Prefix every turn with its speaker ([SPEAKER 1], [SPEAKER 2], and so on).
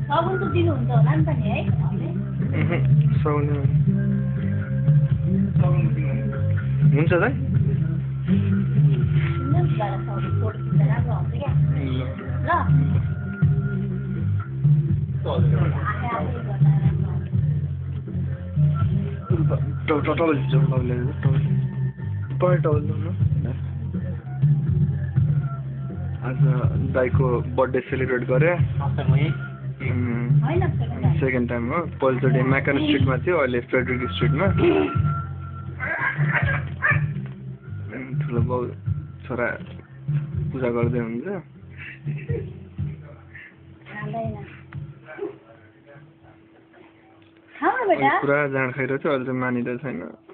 [SPEAKER 1] साबुन त दिनुहुन्छ होला नि त नि है
[SPEAKER 2] हुन्छ दाइ आज दाइको बर्थडे सेलिब्रेट गरे सेकेन्ड टाइम हो पहिलोचोटि म्याकन स्ट्रिटमा थियो अहिले फ्रेडरिक स्ट्रिटमा ठुलो बाउ छोरा पूजा गर्दै हुन्छ पुरा जाँड खाइरहेको थियो अहिले चाहिँ मानिरहेको छैन